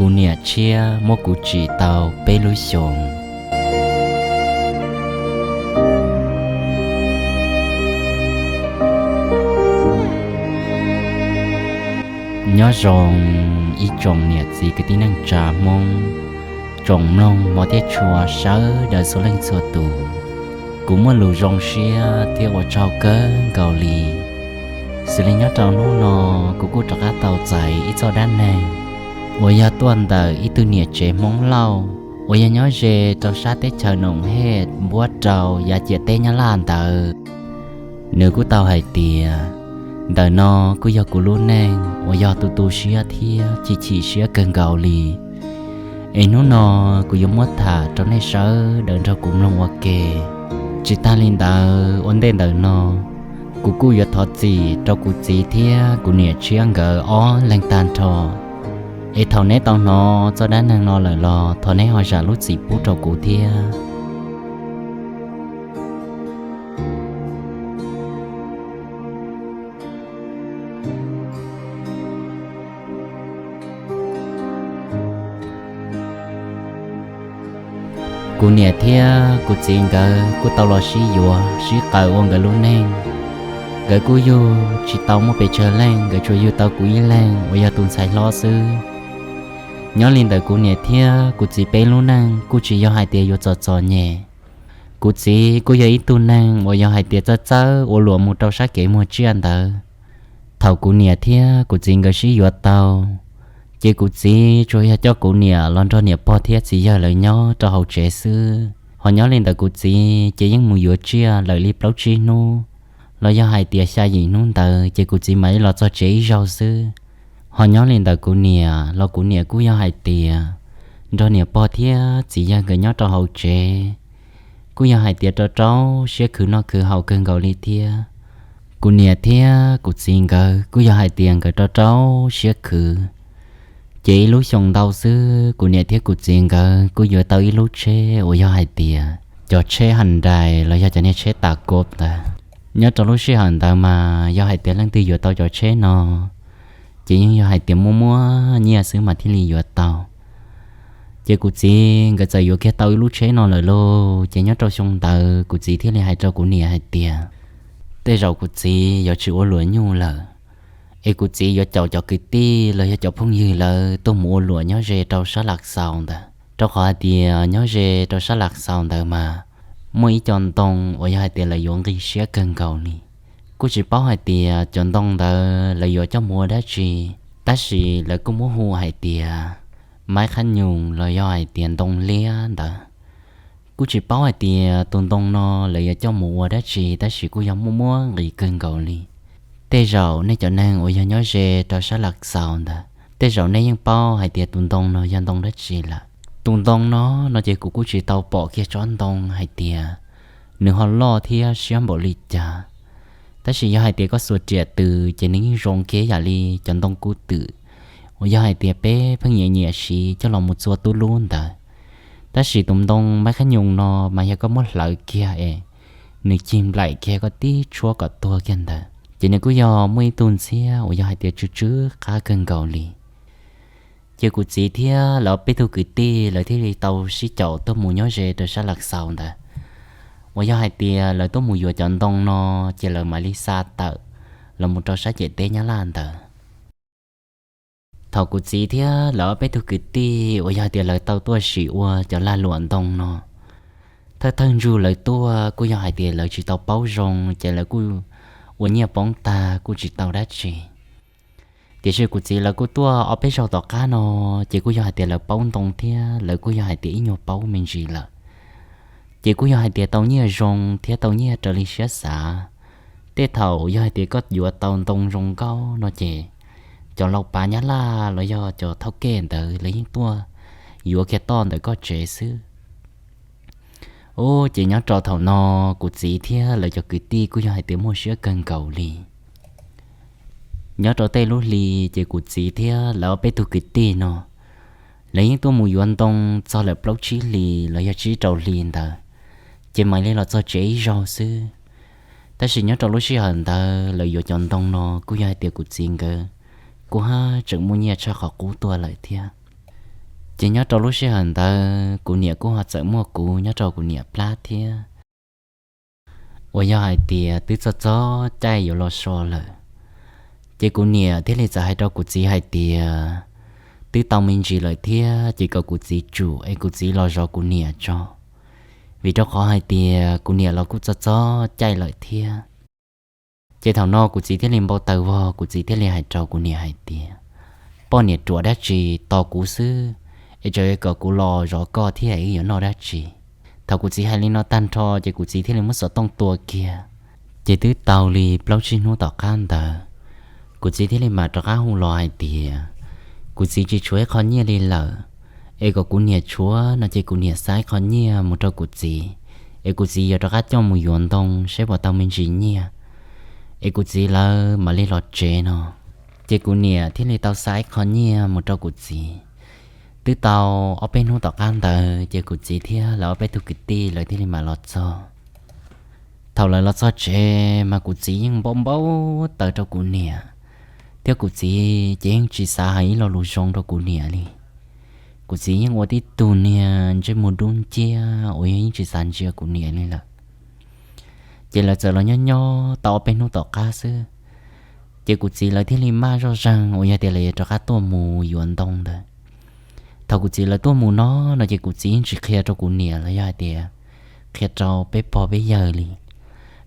Kuv niam tshiab muab kuv tsim tau peb lub xyoos. Nyob zoo ib tsoom niam txiv kwv tij neej tsa Hmoob, tsoom mloog mov thiab tshua sawv daws txhua leej txhua tus. Kuv muaj lus zoo siab thiab ua tsaug kawg nkaus li, xws li nyob rau hnub no kuv kuj rov qab tau txais ib txoj dab neeg uas yog tuaj ntawm ib tug niam tsev Hmoob Lauj uas yog nyob ze rau sab teb chaws Noom Hej npuab rau yav ciam teb Nyab Laj ntawd. Nws kuj tau hais tias, ntawm no kuj yog kuv lub neej uas yog tu tu siab thiab chim chim siab kawg nkaus li. Es hnub no kuv yuav muab tham rau nej sawv daws nrog kuv mloog ua ke. Tsis tag li ntawd, ua ntej ntawm no kuv kuj yuav thov txim rau kuv txiv thiab kuv niam tshiab nkawd ob leeg tag nrho. Es thaum neb tau hnov txoj dab neeg no lawm los thov neb ho zam lub txim pub rau kuv thiab. Kuv niam thiab kuv txiv nkawd kuj tau los sib yuav sib qawm ua nkawd lub neej. Nkawd kuj yug tsis tau muaj pes tsawg leej, nkawd tsuas yug tau kuv ib leeg uas yog tus ntxhais hlob xwb. Nyob li ntawm kuv niam thiab kuv txiv peb lub neej kuj tsis yog hais tias yuav txom txom nyem. Kuv txiv kuj yog ib tug neeg uas yog hais tias txawj txawj ua luam mus rau sab kev muag tsiaj ntawd. Thaum kuv niam thiab kuv txiv nkawd sib yuav tau, ces kuv txiv tsuas yog coj kuv niam los nrog niam pog thiab txiv yawg lawv nyob rau hauv tsev xwb. Ho nyob li ntawm kuv txiv ces yeej mus yuav tsiaj lawm li plaub tsib hnub, los yog hais tias xya yim hnub ntawd ces kuv txiv mam li los txog tsev ib zaug xwb. Ho nyob li ntawm kuv niam los kuv niam kuj yog hais tias nrog niam pog thiab txiv yawg nkawd nyob rau hauv tsev, kuj yog hais tias rau rau siab khwv noj khwv haus kawg nkaus li thiab. Kuv niam thiab kuv txiv nkawd kuj yog hais tias nkawd rau rau siab khwv. Ces ib lub xyoo ntau xwb kuv niam thiab kuv txiv nkawd kuj yuav tau ib lub tsheb uas yog hais tias cov tsheb Hyundai los yog cov niag tsheb tas kov ntawd. Nyob rau lub sij hawm ntawd mas yog hais tias leej twg yuav tau cov tsheb no, ces yeej yog hais tias muaj muaj nyiaj xwb mas thiaj li yuav tau. Ces kuv txiv nkawd txawm yuav kiag tau ib lub tsheb no lawm lauj, ces nyob rau xyoo ntawd kuv txiv thiaj li hais rau kuv niam hais tias, tej zaum kuv txiv yuav tsis ua luam nyuj lawm, es kuv txiv yuav caum cov kwv tij los yog cov phooj ywg lawv tuaj mus ua luam nyob ze rau sab Lav Xaus ntawd, rau qhov hais tias nyob ze rau sab Lav Xaus ntawd mas muaj ib co ntoo uas yog hais tias lawv yuav nqis siab kawg nkaus li. Kuj tsis paub hais tias cov ntoo ntawd lawv yuav coj mus ua dab tsi, tab sis lawv kuj muab hu hais tias Maib Qhab Nyoos los yog hais tias ntoo liab ntawd. Kuj tsis paub hais tias tus ntoo no lawv yuav coj mus ua dab tsi, tab sis kuj yog muaj muaj nqis kawg nkaus li. Tej zaum nej cov neeg uas yog nyob ze rau sab Lav Xaus ntawd, tej zaum nej yeej paub hais tias tus ntoo no yog ntoo dab tsi lawm. Tus ntoo no, no ces kuv kuj tsis tau pom kiag tsob ntoo hais tias nws ho loj thiab siab npaum li cas. Tab sis yog hais tias koj xuas riam tws ces nws yeej zoo kiag yam li cov ntoo kub twm uas yog hais tias peb pheej nyiam nyiam siv coj los mus txua tub lub ntawd. Tab sis tus ntoo Maib Qhab Nyoos no mas yog koj muab hlawv kiag es nws cig nplaim kiag koj tib tshuab kom tuag kiag ntawd, ces nws kuj yog muaj ib tug ntxhiab uas yog hais tias tsw tsw qab kawg nkaus li. Ces kuv txiv thiab lawv peb tug kwv tij lawv thiaj li tau sib caum tuaj mus nyob ze rau sab Lav Xaus ntawd, uas yog hais tias lawv tuaj mus yuav cov ntoo no, ces lawv mam li xa tawm los mus rau sab ciam teb Nyab Laj ntawd. Thaum kuv txiv thiab lawv ob peb tug kwv tij uas yog hais tias lawv tau tuaj sim ua cov lag luam ntoo no, thawj thawj ntsug lawv tuaj kuj yog hais tias lawv tsis tau paub zoo, ces lawv kuj ua nyiaj poob tag kuj tsis tau dab tsi. Tiam sis kuv txiv lawv kuj tuaj ob peb zaug tom qab no, ces kuj yog hais tias lawv paub ntoo thiab lawv kuj yog hais tias ib nyuag paub me ntsis lawm. Ces kuj yog hais tias tau nyiaj zoo thiab tau nyiaj raws li siab xav. Tej thaum yog hais tias koj yuav tau ntoo zoo nkauj no ces cov laus pav Nyab Laj los yog cov thauj kej ntawd lawv yeej tuaj yuav kiag toj ntawm koj tsev xwb. Ub, ces nyob rau thaum no kuv txiv thiab lawv cov kwv tij kuj yog hais tias muaj siab kawg nkaus li. Nyob rau tej lub hli, ces kuv txiv thiab lawv ob peb tug kwv tij no, lawv yeej tuaj mus yuav ntoo txog lawm plaub tsib hlis los yog tsib rau hli ntawd, ces mam li los txog tsev ib zaug xwb. Tab sis nyob rau lub sij hawm ntawd lawv yuav cov ntoo no kuj yog hais tias kuv txiv nkawd kuj haj tseem muaj nyiaj tshaj qhov qub tuaj lawm thiab. Ces nyob rau lub sij hawm ntawd kuv niam kuj ho txawm muaj kuv nyob rau kuv niam plab thiab, uas yog hais tias twb txog txog caij yuav los so lawm. Ces kuv niam thiaj li txawm hais rau kuv txiv hais tias twb tau me ntsis lawm thiab, ces kom kuv txiv tsum es kuv txiv los zov kuv niam tso, vim rau qhov hais tias kuv niam los kuj txog txog caij lawm thiab. Ces thaum no kuv txiv thiaj li npau taws vog, kuv txiv thiaj li hais rau kuv niam hais tias, poj niam ruam dab tsi, tos kuv xwb, es tseem kom kuv los zov koj thiab wb yuav noj dab tsi? Thaum kuv txiv hais li no tag nrho ces kuv txiv thiaj li muab xov tooj tua kiag. Ces twb tau li plaub tsib hnub tom qab ntawd, kuv txiv thiaj li mam rov qab hu los hais tias kuv txiv tsis tshuav ib qho nyiaj li lawm, es kom kuv niam tshuav no ces kuv niam xa ib qho nyiaj mus rau kuv txiv, es kuv txiv yuav rov qab coj mus yuav ntoo saib puas tau me ntsis nyiaj, es kuv txiv lawv mam li los tsev no. Ces kuv niam thiaj li tau xa ib qho nyiaj mus rau kuv txiv. Twb tau ob peb hnub tom qab ntawd ces kuv txiv thiab lawv ob peb tug kwv tij lawv thiaj li mam los txog. Thaum lawv los txog tsev mas kuv txiv yeej npau npau taws rau kuv niam, thiab kuv txiv ces yeej tsis xav hais ib lo lus zoo rau kuv niam li. Kuv txiv yeej ua tib tug niag ntsej muag dub nciab uas yog yeej tsis xav ntsia kuv niam li lawm. Ces lawv txawm los nyob nyob tau ob peb hnub tom qab xwb, ces kuv txiv lawv thiaj li maj zoj zeeg uas yog tias lawv yuav rov qab tuaj mus yuav ntoo ntawd. Thaum kuv txiv lawv tuaj mus no, no ces kuv txiv yeej tsis qhia rau kuv niam los yog hais tias qhia rau peb pog peb yawg li.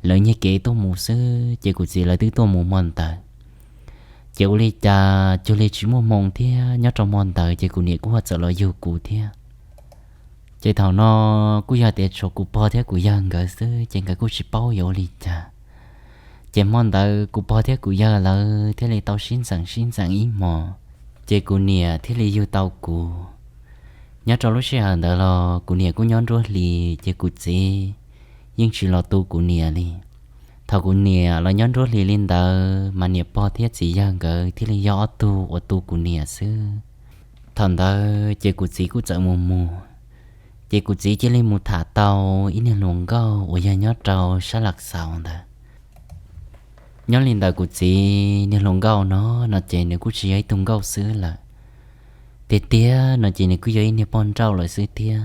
Lawv nyiag kev tuaj mus xwb, ces kuv txiv lawv twb tuaj mus hmo ntawd. Ces ua li cas cuag li tsis muaj hmoo thiab, nyob rau hmo ntawd ces kuv niam kuj ho txawm los yug kuv thiab. Ces thaum no kuj yog tias tshuav kuv pog thiab kuv yawg nkawd xwb, ces nkawd kuj tsis paub yuav ua li cas. Ces hmo ntawd kuv pog thiab kuv yawg lawv thiaj li tau sib ntxeem sib ntxeem ib hmos, ces kuv niam thiaj li yug tau kuv. Nyob rau lub sij hawm ntawd los kuv niam kuj nyob nruab hlis, ces kuv txiv yeej tsis los tu kuv niam li. Thaum kuv niam los nyob nruab hlis li ntawd mas niam pog thiab txiv yawg nkawd thiaj li yog ob tug uas tu kuv niam xwb. Thaum ntawd ces kuv txiv kuj txawm mus mus, ces kuv txiv cia li mus tham tau ib niag hluas nkauj uas yog nyob rau sab Laj Xaus ntawd. Nyob li ntawd kuv txiv niag hluas nkauj no, no ces nws kuj tsis yog ib tug nkauj xwb lawm, tiag tiag no ces nws kuj yog ib niag poj nrauj lawm xwb thiab.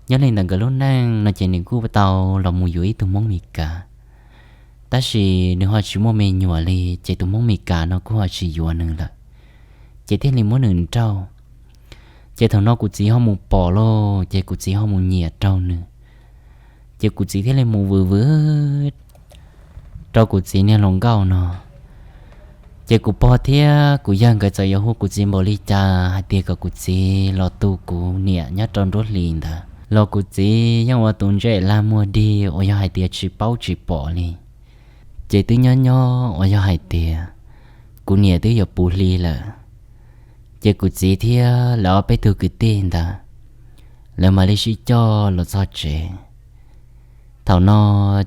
Nyob li ntawd nkawd lub neej no ces nws kuj tau los mus yuav ib tug Hmoob Mes Kas, tab sis nws ho tsis muaj me nyuam li, ces tus Hmoob Mes Kas no kuj ho tsis yuav nws lawm, ces thiaj li muab nws nrauj. Ces thaum no kuv txiv ho mus pom lauj, ces kuv txiv ho mus nyiam rau nws, ces kuv txiv thiaj li mus vwm vwm rau kuv txiv niag hluas nkauj no. Ces kuv pog thiab kuv yawg nkawd txawm yuav hu kuv txiv npaum li cas hais tias kom kuv txiv los tu kuv niam nyob rau nruab hlis ntawd los kuv txiv yeej ua tus ntsej lag muag dig uas yog hais tias tsis paub tsis pom li. Ces twb nyob nyob uas yog hais tias kuv niam twb yuav puv hli lawm, ces kuv txiv thiab lawv ob peb tug kwv tij ntawd, lawv mam li sib coj los txog tsev. Thaum no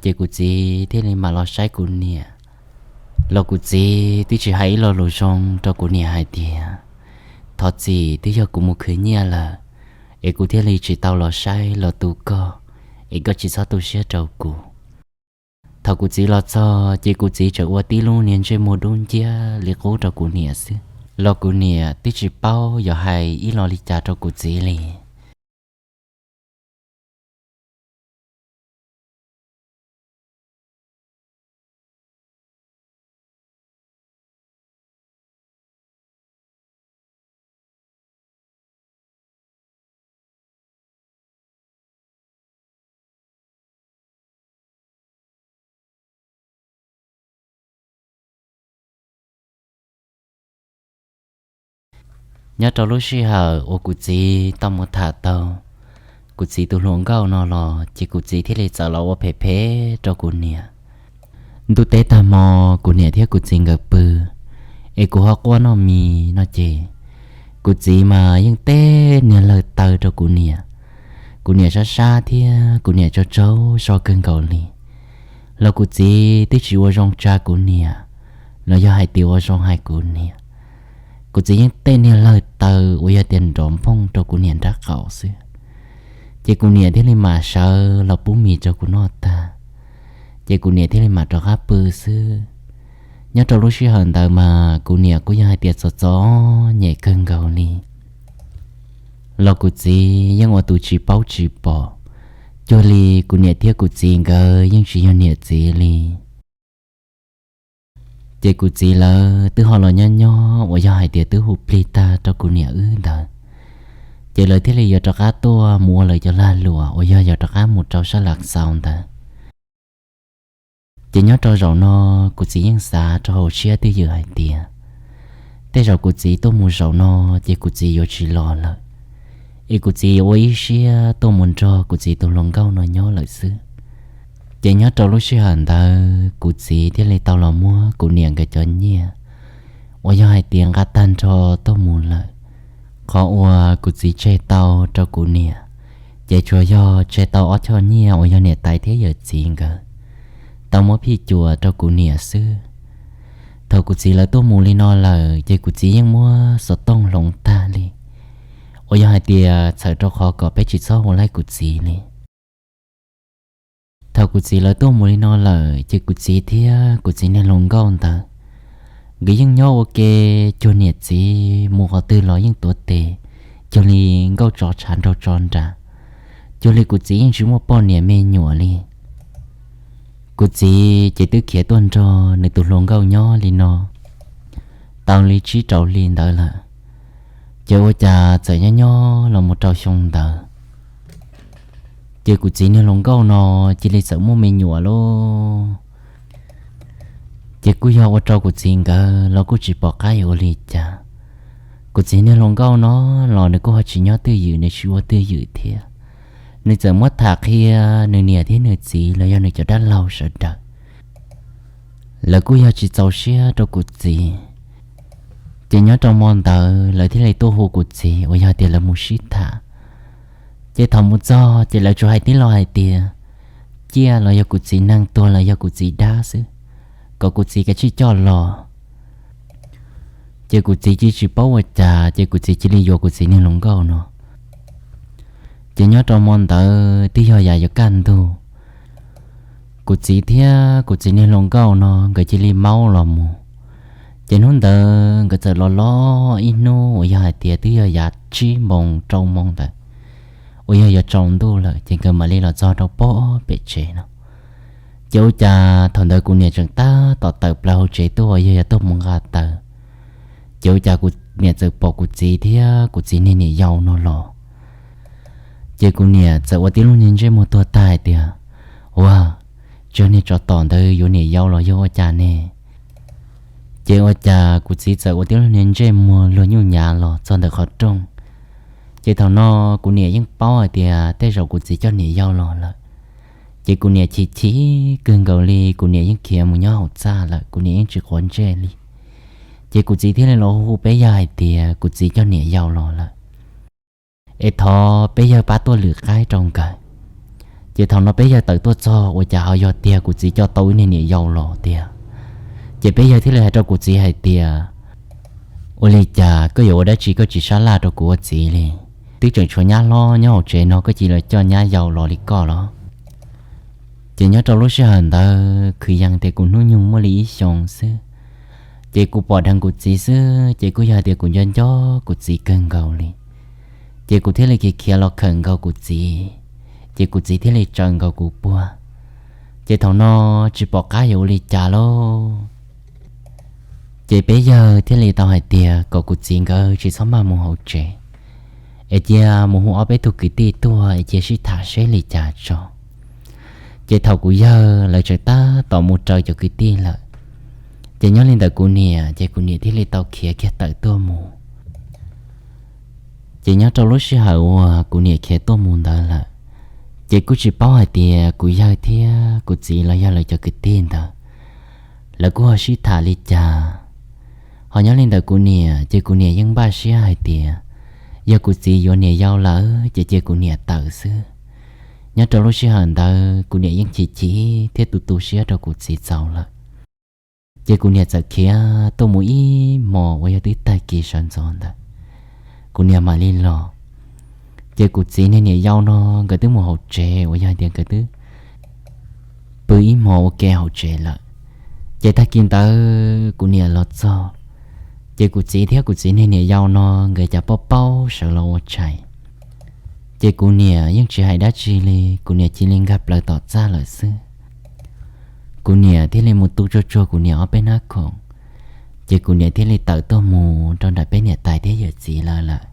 ces kuv txiv thiaj li mam los saib kuv niam, los kuv txiv twb tsis hais ib lo lus zoo rau kuv niam hais tias, thov txim, twb yog kuv mus khwv nyiaj lawm, es kuv thiaj li tsis tau los saib los tu koj, es koj tsis txhob tu siab rau kuv. Thaum kuv txiv los txog ces kuv txiv tseem ua tib lub niag ntsej muag dub nciab li qub rau kuv niam xwb, los kuv niam twb tsis paub yuav hais ib lo li cas rau kuv txiv li. Nyob rau lub sij hawm uas kuv txiv tau mus tham tau kuv txiv tus hluas nkauj no los ces kuv txiv thiaj li txawm los ua phem phem rau kuv niam. Ntuj teb tag hmo, kuv niam thiab kuv txiv nkawd pw, es kuv ho quaj noj mis no ces kuv txiv mas yeej tej niag lawg taw rau kuv niam. Kuv niam sab sab thiab kuv niam tsaug tsaug zog kawg nkaus li, los kuv txiv twb tsis ua zoo tsa kuv niam, los yog hais tias ua zoo hais kuv niam. Kuv txiv yeej tej niag lawg taw uas yog tias nrov nphooj rau kuv niam nrab qaum xwb. Ces kuv niam thiaj li mam sawv los pub mis rau kuv noj tag, ces kuv niam thiaj li mam rov qab pw xwb. Nyob rau lub sij hawm ntawd mas kuv niam kuj yog hais tias txom txom nyem kawg nkaus li. los kuv txiv yeej ua tus tsis paub tsis pom, cuag li kuv niam thiab kuv txiv nkawd yeej tsis yog niam txiv li. Ces kuv txiv lawv twb ho los nyob nyob uas yog hais tias twb hu plig tag rau kuv niam wb ntawd, ces lawv thiaj li yuav rov qab tuaj mus ua lawv cov lag luam uas yog yuav rov qab mus rau sab Lav Xaus ntawd. Ces nyob rau zaum no, kuv txiv yeej xav rau hauv siab twj ywm hais tias tej zaum kuv txiv tuaj mus zaum no ces kuv txiv yuav tsis los lawm, es kuv txiv yuav ua ib siab tuaj mus nrog kuv txiv tus hluas nkauj no nyob lawm xwb. Ces nyob rau lub sij hawm ntawd kuv txiv thiaj li tau los muab kuv niam nkawd cov nyiaj uas yog hais tias nqa tag nrho tuaj mus lawm. Qhov uas kuv txiv tseg tau rau kuv niam, ces tsuas yog tseg tau ob choj nyiaj uas yog niam tais thiab yawm txiv nkawd tau muab phij cuam rau kuv niam xwb. Thaum kuv txiv lawv tuaj mus li no lawm ces kuv txiv yeej muab xov tooj hloov tag li, uas yog hais tias txhawm rau qhov kom peb tsis txhob hu laij kuv txiv li. Thaum kuv txiv lawv tuaj mus li no lawm ces kuv txiv thiab kuv txiv niag hluas nkauj ntawd, nkawd yeej nyob ua ke cuag niam txiv, mus qhov twg los yeej tuav tes cuag li nkauj tsov tshav nraug tso nra, cuag li kuv txiv yeej tsis muaj poj niam me nyuam li. Kuv txiv ces twb khiav tuaj nrog nws tus hluas nkauj nyob li no tau li tsib rau hli ntawd lawm, ces ua cas txawm nyob nyob los mus rau xyoo ntawd, ces kuv txiv niag hluas nkauj no cia li txawm muaj me nyuam lauj. Ces kuj yog ua rau kuv txiv nkawd los kuj tsis pom qab yuav ua li cas. Kuv txiv niag hluas nkauj no los nws kuj ho tsis nyob twj ywm, nws tsis ua twj ywm thiab. Nws txawm muab tham qhia nws niam thiab nws txiv los yog nws cov dab laug sawv daws, lawv kuj yog tsis txaus siab rau kuv txiv. Ces nyob rau hmo ntawd lawv thiaj li tuaj hu kuv txiv uas yog tias lawv mus sib tham. Ces thaum mus txog ces lawv tsuas hais tib lo hais tias ciaj los yog kuv txiv neeg, tuag los yog kuv txiv dab xwb, kom kuv txiv kav tsij coj los. Ces kuv txiv cia tsis paub ua cas ces kuv txiv cia li yuav kuv txiv niag hluas nkauj no. Ces nyob rau hmo ntawd twb yog yav yuav kaj ntug, kuv txiv thiab kuv txiv niag hluas nkauj no nkawd cia li maub los mus. Ces hnub ntawd nkawd txawm los los ib hnub uas yog hais tias twb yog yav tsib moos rau moos ntawd, uas yog yuav tsaus ntuj lawm ces nkawd mam li los txog rau pem tsev no. Ces ua cas thaum ntawd kuv niam tseem tab tom tawm plaws hauv tsev tuaj uas yog yuav tuaj mus nqa taws, ces ua cas kuv niam txawm pom kuv txiv thiab kuv txiv niag niam yau no los. Ces kuv niam txawm ua tib lub niag ntsej muag tuag tag hais tias, Ua, tsov niag tsov tom ntawd yuav niam yau los yog ua cas ne? Ces ua cas kuv txiv txawm ua tib lub niag ntsej muag luag nyuj nyav los txog ntawm qhov rooj. Ces thaum no kuv niam yeej paub hais tias tej zaum kuv txiv coj niam yau los lawm. Ces kuv niam chim chim kawg nkaus li, kuv niam yeej khiav mus nyob hauv txaj lawm, kuv niam yeej tsis quav ntsej li. Ces kuv txiv thiaj li los hu peb yawg hais tias kuv txiv coj niam yau los lawm, es thov peb yawg pab tuaj lwm qaib rau nkawd. Ces thaum no peb yawg tawm tuaj txog ua cas ho yog tiag kuv txiv coj tau ib niag niam yau los tiag. Ces peb yawg thiaj li hais rau kuv txiv hais tias, Ua li cas koj yuav ua dab tsi koj tsis sab laj rau kuv ua txiv li? Twb tseem tshuav nyab hlob nyob hauv tsev no koj cia li coj nyab yau los li koj los? Ces nyob rau lub sij hawm ntawd kwv yees tias kuv hnub nyoog muaj li ib xyoos xwb. Ces kuv pom dheev kuv txiv xwb ces kuj yog hais tias kuv nco nco kuv txiv kawg nkaus li. Ces kuv thiaj li khiav khiav los khawm nkaus kuv txiv, ces kuv txiv thiaj li tsaws nkaus kuv puag. Ces thaum no tsis pom qab yuav ua li cas lauj. Ces peb yawg thiaj li tau hais tias kom kuv txiv nkawd tsis txhob maj mus hauv tsev, es cia mus hu ob peb tug kwv tij tuaj es cia sib tham seb li cas tso. Ces thaum kuv yawg lawv tseem tab tom mus raws cov kwv tij lawm, ces nyob li ntawm kuv niam ces kuv niam thiaj li tau khiav kiag tawm tuaj mus. Ces nyob rau lub sij hawm uas kuv niam khiav tuaj mus ntawd lawm, ces kuj tsis paub hais tias kuv yawg thiab kuv txiv los yog lawv cov kwv tij ntawd, lawv kuj ho sib tham li cas. Ho nyob li ntawm kuv niam ces kuv niam yeej npaj siab hais tias yog kuv txiv yuav niam yau lawm ces cia kuv niam tawm xwb. Nyob rau lub sij hawm ntawd kuv niam yeej chim chim thiab tu tu siab rau kuv txiv txaus lawm. Ces kuv niam txawm khiav tuaj mus ib hmos uas yog twb tag kis sawv ntxov ntawd, kuv niam mam li los. Ces kuv txiv niag niam yau no nkawd twb mus hauv tsev uas yog hais tias nkawd twb pw ib hmos ua ke hauv tsev lawm. Ces tag kis ntawd kuv niam los txog, ces kuv txiv thiab kuv txiv niag niam yau no nkawd cas paub paub sawv los ua tshais. Ces kuv niam yeej tsis hais dab tsi li, kuv niam cia li nkag plaws tom txaj lawm xwb. Kuv niam thiaj li mus tu tsuag tsuag kuv niam ob peb hnab khoom, ces kuv niam thiaj li tawm tuaj mus rau nram peb niam tais thiab yawm txiv lawv lawm.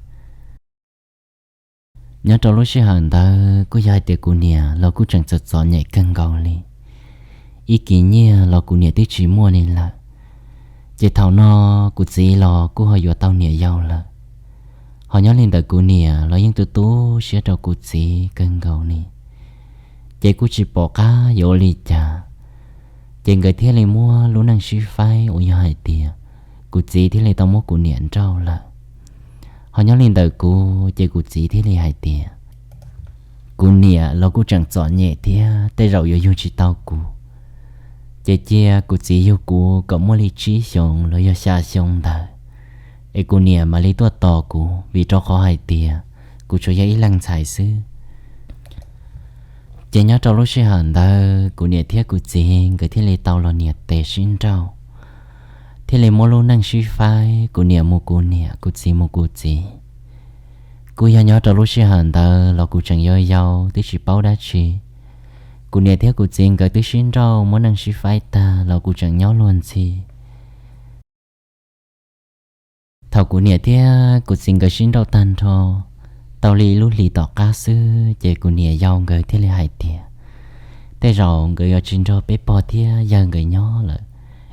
Nyob rau lub sij hawm ntawd kuj yog hais tias kuv niam los kuj tseem txom txom nyem kawg nkaus li, ib kis nyiaj los kuv niam twb tsis muaj li lawm. Ces thaum no kuv txiv los kuj ho yuav tau niam yau lawm, ho nyob li ntawm kuv niam los yeej tu tu siab rau kuv txiv kawg nkaus li, ces kuj tsis pom qab yuav ua li cas. Ces nkawd thiaj li muab lub neej sib faib uas yog hais tias kuv txiv thiaj li tau muab kuv niam nrauj lawm. Ho nyob li ntawm kuv ces kuv txiv thiaj li hais tias kuv niam los kuj tseem txom nyem thiab tej zaum yuav yug tsis tau kuv, ces cia kuv txiv yug kuv kom muaj li tsib xyoos los yog xya xyoo ntawd, es kuv niam mam li tuaj tos kuv, vim rau qhov hais tias kuv tsuas yog ib leeg ntxhais xwb. Ces nyob rau lub sij hawm ntawd kuv niam thiab kuv txiv nkawd thiaj li tau los nias tes sib nrauj, thiaj li muab lub neej sib faib, kuv niam mus kuv niam, kuv txiv mus kuv txiv. Kuj yog nyob rau lub sij hawm ntawd los kuv tseem yau yau twb tsis paub dab tsi. Kuv niam thiab kuv txiv nkawd twb sib nrauj muab neej sib faib tag los kuv tseem nyob luag ntxhi. Thaum kuv niam thiab kuv txiv nkawd sib nrauj tag nrho, tau li ib lub hlis tom qab xwb ces kuv niam yau nkawd thiaj li hais tias tej zaum nkawd yuav tsis nrog peb pog thiab yawg nkawd nyob lawm,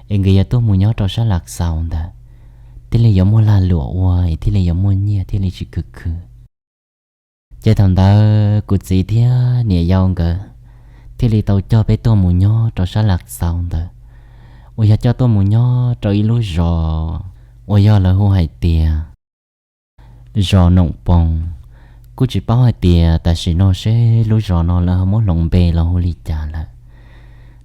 es nkawd yuav tuaj mus nyob rau sab Lav Xaus ntawd, thiaj li yuav muaj lag luam ua es thiaj li yuav muaj nyiaj thiaj li tsis khwv khwv. Ces thaum ntawd kuv txiv thiab niam yau nkawd thiaj li tau coj peb tuaj mus nyob rau sab Lav Xaus ntawd, uas yog coj tuaj mus nyob rau ib lub zos uas yog lawv hu hais tias zos Noom Poos. Kuj tsis paub hais tias tam sim no seb lub zos no lawv ho muab hloov npe los hu li cas lawm.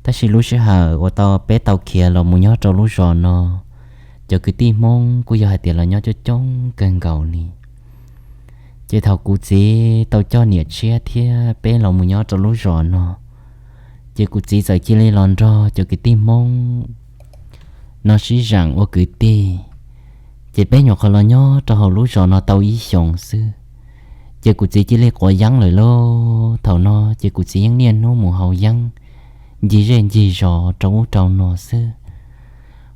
Tab sis lub sij hawm uas tau peb tau khiav los mus nyob rau lub zos no, cov kwv tij Hmoob kuj yog hais tias los nyob coob coob kawg nkaus li. Ces thaum kuv txiv tau coj niam tshiab thiab peb los mus nyob rau lub zos no, ces kuv txiv txawm cia li los nrog cov kwv tij Hmoob no sib zeem ua kwv tij. Ces peb nyuam qhuav los nyob rau hauv lub zos no tau ib xyoos xwb, ces kuv txiv cia li quav yeeb lawm lauj. Thaum no ces kuv txiv yeej niaj hnub mus haus yeeb ncig zej ncig zos rau ub rau no xwb.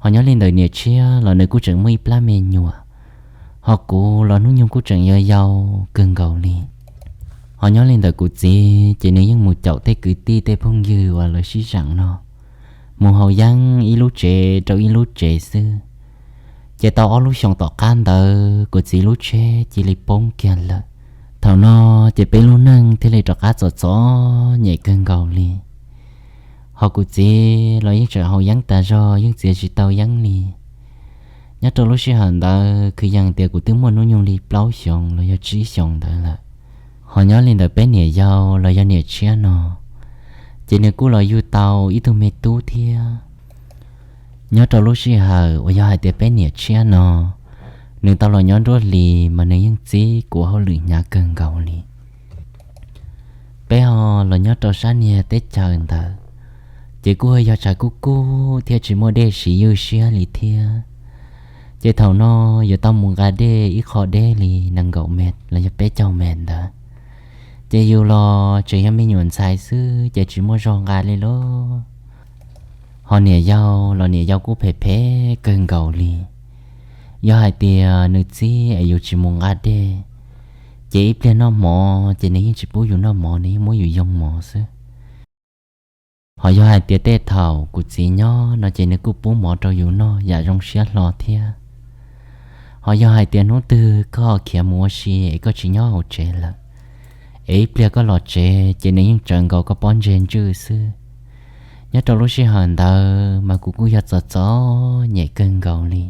Ho nyob li ntawm niam tshiab los nws kuj tseem muaj ib plab me nyuam, ho kuv los hnub nyoog kuj tseem yau yau kawg nkaus li. Ho nyob li ntawm kuv txiv ces nws yeej mus caum tej kwv tij tej phooj ywg uas lawv sib zeem no, mus haus yeeb ib lub tsev rau ib lub tsev xwb. Ces tau ob lub xyoos tom qab ntawd kuv txiv lub tsheb cia li poob kiag lawm. Thaum no ces peb lub neej thiaj li rov qab txom txom nyem kawg nkaus li. Ho kuv txiv los yeej tseem haus yeeb tas zog, yeej txiav tsis tau yeeb li. Nyob rau lub sij hawm ntawd kwv yees tias kuv twb muaj hnub nyoog li plaub xyoos los yog tsib xyoos ntawd lawm. Ho nyob li ntawm peb niam yau los yog niam tshiab no, ces nws kuj los yug tau ib tug me tub thiab. Nyob rau lub sij hawm uas yog hais tias peb niam tshiab no, nws tau los nyob nruab hlis mas nws yeej txib kuv hauj lwm hnyav kawg nkaus li. Peb ho los nyob rau sab niag teb chaws ntawd, ces kuj yog tshav kub kub thiab tsis muaj dej siv ywj siab li thiab. Ces thaum no yuav tau mus nqa dej ib qho deb li nees nkaum mev los yog peb caug mev ntawd, ces yus los tseem yog me nyuam ntxhais xwb ces tsis muaj zog nqa li lauj. Ho niam yau los niam yau kuj phem phem kawg nkaus li. Yog hais tias nws txib es yus tsis mus nqa dej, ces ib pliag noj mov ces nws yeej tsis pub yus noj mov, nws yeej muab yus yoo mov xwb. Ho yog hais tias tej thaum kuv txiv nyob no ces nws kuj pub mov rau yus noj yam zoo siab hlo thiab. Ho yog hais tias hnub twg koj khiav mus ua si es koj tsis nyob hauv tsev lawm, es ib pliag koj los tsev ces nws yeej tsawv nkaus koj pob ntseg ntswj xwb. Nyob rau lub sij hawm ntawd mas kuv kuj yog txom txom nyem kawg nkaus li.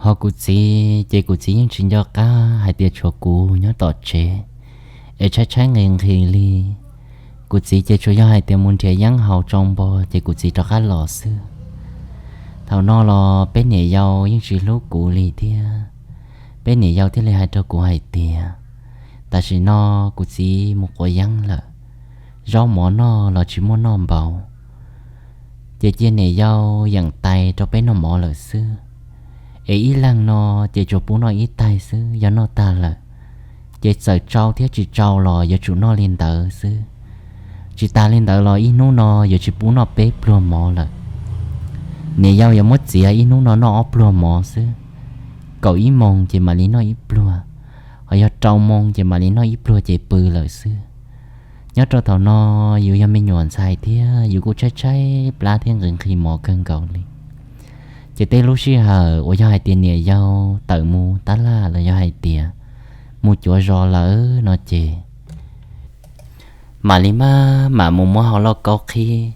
Ho kuv txiv ces kuv txiv yeej tsis nco qab hais tias tshuav kuv nyob tom tsev, es tshaib tshaib nqhis nqhis li. Kuv txiv ces tsuas yog hais tias mus nrhiav yeeb haus tsau npo ces kuv txiv rov qab los xwb. Thaum no los peb niam yau yeej tsis hlub kuv li thiab. Peb niam yau thiaj li hais rau kuv hais tias, tam sim no kuv txiv mus quav yeeb lawm, zaub mov noj los tsis muaj noj npaum, ces cia niam yau yeem tais rau peb noj mov lawm xwb. Es ib leeg no ces tsuas pub noj ib taig xwb, yog noj tag lawm Ces txawm tsau thiab tsis tsau los yuav tsum noj li ntawd xwb. Tsis tas li ntawd los ib hnub no yuav tsis pub noj peb pluag mov lawm. Niam yau yuav muab txiav ib hnub no noj ob pluag mov xwb. Kaum ib moos ces mam li noj ib pluag, ho yog rau moos ces mam li noj ib pluag ces pw lawm xwb. Nyob rau thaum no yus yog me nyuam ntxhais thiab yus kuj tshaib tshaib plab thiab nqhis nqhis mov kawg nkaus li. Ces tej lub sij hawm uas yog hais tias niam yau tawm mus tab laj los yog hais tias mus cuav zos lawm no ces mam li maj mam mus muab hau lauj kaub qhib,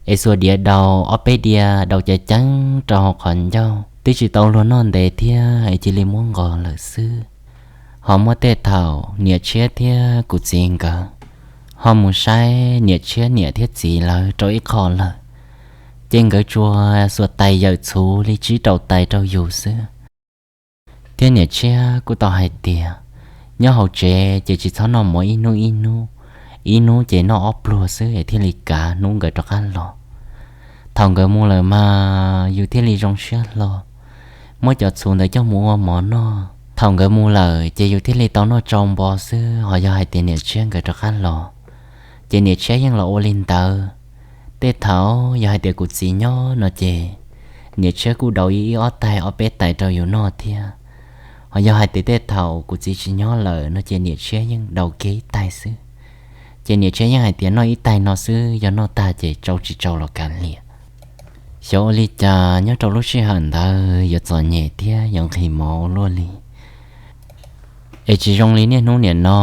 es xuas diav daus ob peb diav daus ceev ceev rau hauv qhov ncauj, twb tsis tau luag noj ntev thiab es cia li muab nqos lawm xwb. Ho muaj tej thaum niam tshiab thiab kuv txiv nkawd ho mus saib niam tshiab niam thiab txiv lawv rau ib qho lawm, ces nkawd tsuas xuas tais yawm txhuv li tsib rau tais rau yus xwb. Thiab niam tshiab kuj tau hais tias nyob hauv tsev ces tsis txhob noj mov ib hnub ib hnub, ib hnub ces noj ob pluag xwb es thiaj li kav hnub nkawd rov qab los. Thaum nkawd mus lawm mas yus thiaj li zoo siab hlo, muab cov txhuv ntawd coj mus ua mov noj. Thaum nkawd mus lawm ces yus thiaj li tau noj tsau npo xwb, ho yog hais tias niam tshiab nkawd rov qab los, ces niam tshiab yeej los ua li ntawd. Tej thaum yog hais tias kuv txiv nyob no ces niam tshiab kuj daus ib ob tais ob peb tais rau yus noj thiab. Ho yog hais tias tej thaum kuv txiv tsis nyob lawm no ces niam tshiab yeej daus kiag ib tais xwb. Ces niam tshiab yeej hais tias noj ib tais no xwb, yog noj tag ces tsau tsis tsau los kav liam. Xyov ua li cas nyob rau lub sij hawm ntawd yuav txom nyem thiab yuav nqhis mov ua luaj li. Es tsis zoo li niaj hnub niam no,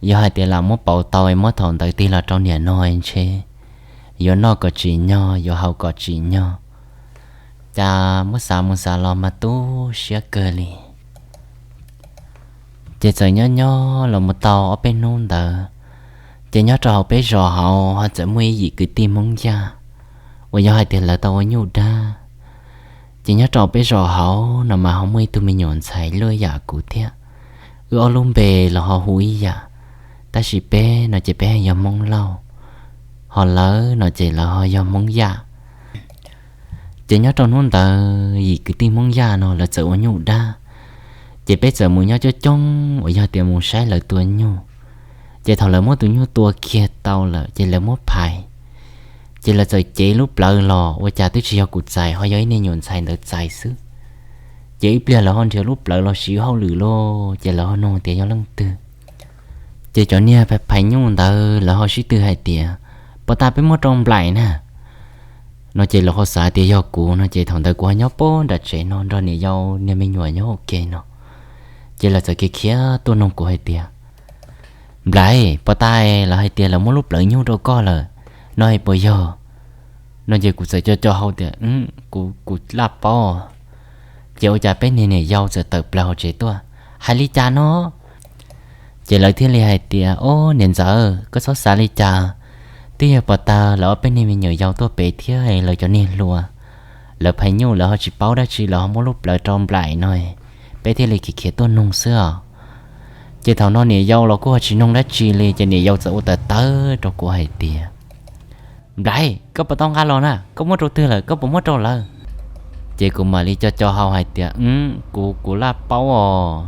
yog hais tias lam muab pauv tau es muab thaum ntawd tig los rau niam no ntshe yuav noj kom tsim nyog, yuav haus kom tsim nyog. Cas muab xav mus xav los mas tu siab kawg li. Ces txawm nyob nyob los mus tau ob peb hnub ntawd, ces nyob rau hauv peb zos hauv ho txawm muaj ib yim kwv tij Hmoob Yaj uas yog hais tias lawv tau ua nyuj dab. Ces nyob rau peb zos hauv no mas ho muaj ib tug me nyuam ntxhais luaj yam kuv thiab. Wb ob lub npe los ho hu ib yam, tab sis peb no ces peb yog Hmoob Lauj, ho lawv no ces lawv ho yog Hmoob Yaj. Ces nyob rau hnub ntawd yim kwv tij Hmoob Yaj no lawv txawm ua nyuj dab, ces peb txawm mus nyob coob coob uas yog tias mus saib lawv tua nyuj. Ces thaum lawv muab tus nyuj tua kiag tau lawm ces lawv muab phais, ces lawv txawm cev lub plawv los ua cas twb tsis yog kuv txais, ho yog ib niag nyuam ntxhais ntawd txais xwb. Ces ib pliag lawv ho nrhiav lub plawv los siv hauj lwm lauj, ces lawv ho nug tias yog leej twg. Ces cov niag phais nyuj ntawd lawv ho sib tw hais tias, Pos tas peb muab rau Nplaim na. No ces lawv ho xav tias yog kuv no ces thaum ntawd kuv ho nyob puag nram tsev no nrog niam yau niag me nyuam nyob ua ke no. Ces lawv txawm khiav khiav tuaj nug kuv hais tias, Nplaim, pos tas lawv hais tias lawv muab lub plawv nyuj rau koj lawm, no es puas yog? No ces kuv txawm co co hau tias, Kuv, kuv laj paub. Ces ua cas peb niag niam yau txawm tawm plaws hauv tsev tuaj, Hais li cas no? Ces lawv thiaj li hais tias, Ob, niam ntxawm, koj txhob xav li cas. Twb yog pos tas lawv ob peb niag me nyuam yaus tuaj pem thiab lawv cov niag hluas, lawv phais nyuj lawv ho tsis paub dab tsi, lawv ho muab lub plawv rau Nplaim no, peb thiaj li khiav khiav tuaj nug xwb os. Ces thaum no niam yau los kuj ho tsis nug dab tsi li, ces niam yau txawm ua tawv tawv rau kuv hais tias, Nplaim, koj puas tau nqa los na? Koj muab rau twg lawm? Koj puas muab rau lawv? Ces kuv mam li co co hau hais tias, Kuv, kuv laj paub os.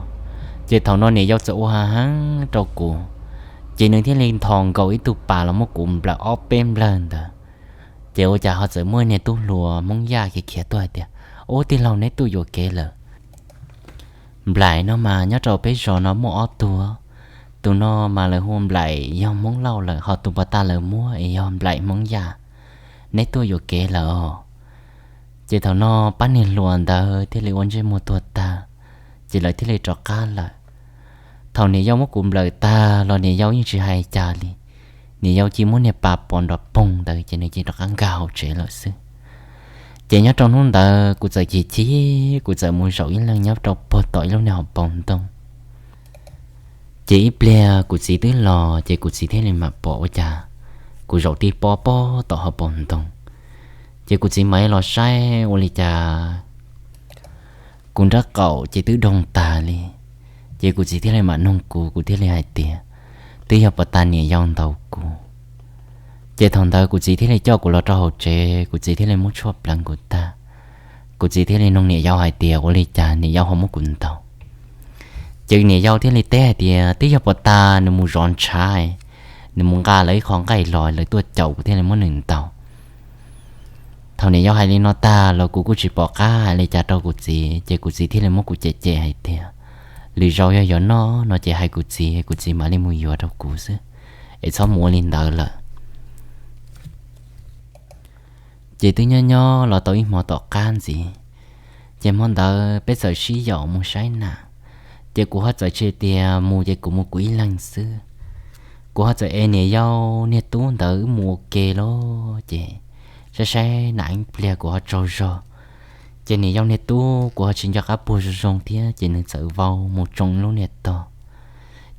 Ces thaum no niam yau txawm ua ha heev rau kuv, ces nws thiaj li nthos nkaus ib tug pas los muab kuv nplawm ob peb nplawg ntawd. Ces ua cas ho txawm muaj niag tub hluas Hmoob Yaj khiav khiav tuaj hais tias, Ub, tij laug, neb tuaj yuam kev lawm. Nplaim no mas nyob rau peb zos no muaj ob tug, tus no mas lawv hu Nplaim yog Hmoob Lauj lawm, ho tus pos tas lawv muab es yog Nplaim Hmoob Yaj. Neb tuaj yuam kev lawm os. Ces thaum no pab niag hluas ntawd thiaj li ua ntsej muag tuag tag, ces lawv thiaj li rov qab lawm. Thaum niam yau muab kuv nplawm tag los niam yau yeej tsis hais cas li, niam yau cia muab niag pas pos nrov poog ntawd ces nws cia rov qab nkag hauv tsev lawm xwb. Ces nyob rau hnub ntawd kuv txawm chim chim, kuv txawm mus zaum ib leeg nyob rau puag tom ib lub niag hauv paus ntoo. Ces ib pliag kuv txiv twb los, ces kuv txiv thiaj li mam pom ua cas kuv zaum tib pob pob tom hauv paus ntoo. Ces kuv txiv mam li los saib ua li cas kuv nrab qaum ces twb doog tag li. Ces kuv txiv thiaj li mam nug kuv, kuv thiaj li hais tias, Twb yog pos tas niam yau ntaus kuv. Ces thaum ntawd kuv txiv thiaj li coj kuv los rau hauv tsev, kuv txiv thiaj li muab tshuaj pleev kuv tag. Kuv txiv thiaj li nug niam yau hais tias ua li cas niam yau ho muab kuv ntaus. Ces niam yau thiaj li teb hais tias twb yog puas tas nws mus zov ntshav, nws mus nqa lawv ib qho nqaij los lawv tuaj caum kuv thiaj li muab nws ntaus. Thaum niam yau hais li no tag los kuv kuj tsis pom qab hais li cas rau kuv txiv, ces kuv txiv thiaj li muab kuv cem cem hais tias lwm zaus yog yuav noj no ces hais kuv txiv, kuv txiv mam li mus yuav rau kuv xwb, es txhob mus ua li ntawd lawm. Ces twb nyob nyob los tau ib hmo tom qab ntxiv, ces hmo ntawd peb txawm sib yaum mus saib nas. Ces kuv ho txawm tsis tias mus ces kuv mus kuv ib leeg xwb. Kuv ho txawm ev niam yau niag tub ntawd wb mus ua ke lawm ces saib saib nas ib pliag kuv ho tsaug zog. Ces niam yau niag tub kuv ho tsis nco qab puag zoo zoo thiab ces nws txawm vau mus tsoo lub niag tog,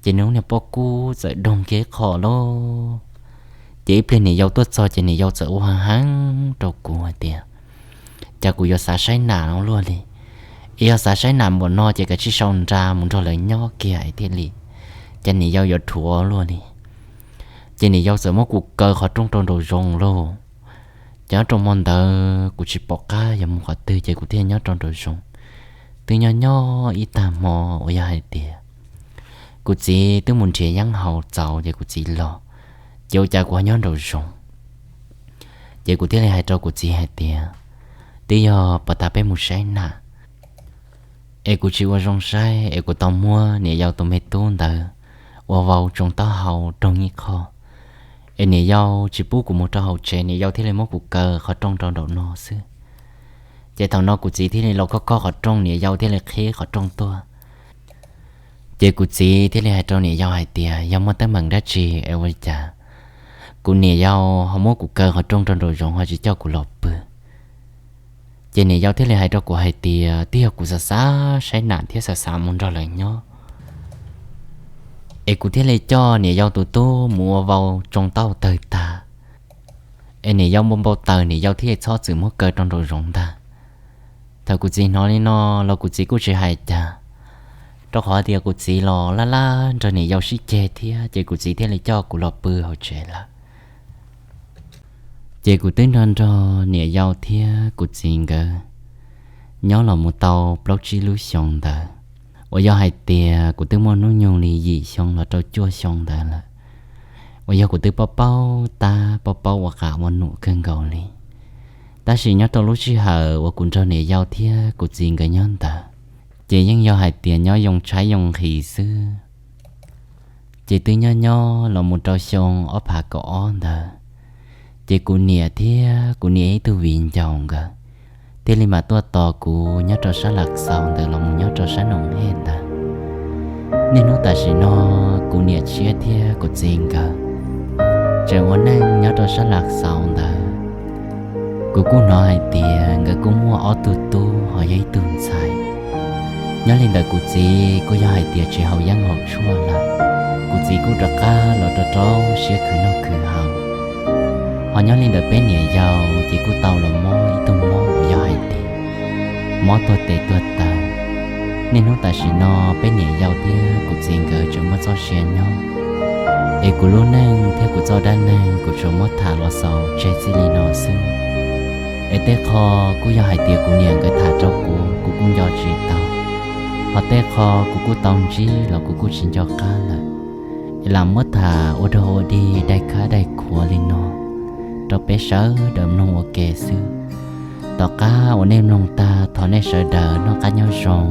ces nws lub niag pob kub txawm doog kiag qho lawm. Ces ib pliag niam yau tuaj txog ces niam yau txawm ua heev heev rau kuv hais tias cas kuv yuav xav saib nas no luaj li. Es yog xav saib nas npaum no ces kav tsij sau nra mus nrog lawv nyob kiag thiaj li, cas niam yau yuav dhuav luaj li. Ces niam yau txawm muab kuv kaw qhov rooj rau nraum zoov lauj. Ces nyob rau hmo ntawd kuv tsis pom qab yuav mus qhov twg ces kuv thiaj nyob rau nraum zoov. Twb nyob nyob ib tag hmo uas yog hais tias kuv txiv twb mus nrhiav yeeb haus txaus ces kuv txiv los, ces ua cas kuv ho nyob nraum zoov. Ces kuv thiaj li hais rau kuv txiv hais tias twb yog puas tas peb mus saib nas, es kuv tsis ua zoo saib es kuv tau muab niam yau tus me tub ntawd ua vau tsoo taub hau doog ib qho, es niam yau tsis pub kuv mus rau hauv tsev, niam yau thiaj li muab kuv kaw qhov rooj rau nraum no xwb. Ces thaum no kuv txiv thiaj li los khob khob qhov rooj, niam yau thiaj li qhib qhov rooj tuaj. Ces kuv txiv thiaj li hais rau niam yau hais tias yog muaj teeb meem dab tsi es ua li cas kuv niam yau ho muab kuv kaw qhov rooj rau nraum zoov ho tsis coj kuv los pw. Ces niam yau thiaj li hais rau kuv hais tias twb yog kuv xav xav saib nas thiab xav xav mus nrog lawv nyob, es kuv thiaj li coj niam yau tus tub mus ua vau tsoo taub hau tawg tag, es niam yau npau npau taws niam yau thiaj li txhob txwm muab kaw rau nraum zoov ntag. Thaum kuv txiv hnov li no los kuv txiv kuj tsis hais cas, rau qhov tias kuv txiv los laj laj nrog niam yau sib ceg thiab ces kuv txiv thiaj li coj kuv los pw hauv tsev lawm. Ces kuv twb nrog nrog niam yau thiab kuv txiv nkawd nyob los mus tau plaub tsib lub xyoo ntawd, uas yog hais tias kuv twb muaj hnub nyoog li yim xyoo los rau cuaj xyoo ntawd lawm, uas yog kuv twb paub paub tab paub paub ua qab ua num kawg nkaus li. Tab sis nyob rau lub sij hawm uas kuv nrog niam yau thiab kuv txiv nkawd nyob ntawd, ces yeej yog hais tias nyob yoo tshaib yoo nqhis xwb. Ces twb nyob nyob los mus rau xyoo ob phav kaum ob ntawd, ces kuv niam thiab kuv niam ib tug viv ncaus nkawd thiaj li mam tuaj tos kuv nyob rau sab Lav Xaus ntawd los mus nyob rau sab Noom Hej ntawd. Niaj hnub tam sim no kuv niam tshiab thiab kuv txiv nkawd tseem ua neej nyob rau sab Lav Xaus ntawd. Kuv kuj hnov hais tias nkawd kuj muaj ob tug tub ho yog ib tug ntxhais. Nyob li ntawd kuv txiv kuj yog hais tias tsis haus yeeb haus tshuaj lawm, kuv txiv kuj rov qab los rau rau siab khwv noj khwv haus. Ho nyob li ntawd peb niam yau ces kuj tau los mob ib tug mob uas yog hais tias mob tuag tes tuag taw. Niaj hnub tam sim no peb niam yau thiab kuv txiv nkawd tseem muaj txoj sia nyob, es kuv lub neej thiab kuv txoj dab neeg kuv tsuas muab tham los xaus tseg txij li no xwb. Es tej qho kuj yog hais tias kuv niam nkawd tham rau kuv, kuv kuj nco tsis tau, ho tej qho kuv kuj tau ntsib los kuv kuj tsis nco qab lawm. Es lam muab tham ua dog ua dig dai khab dai khuav li no rau peb sawv daws mloog ua ke xwb. Tom qab uas nej mloog tag thov nej sawv daws noj qab nyob zoo,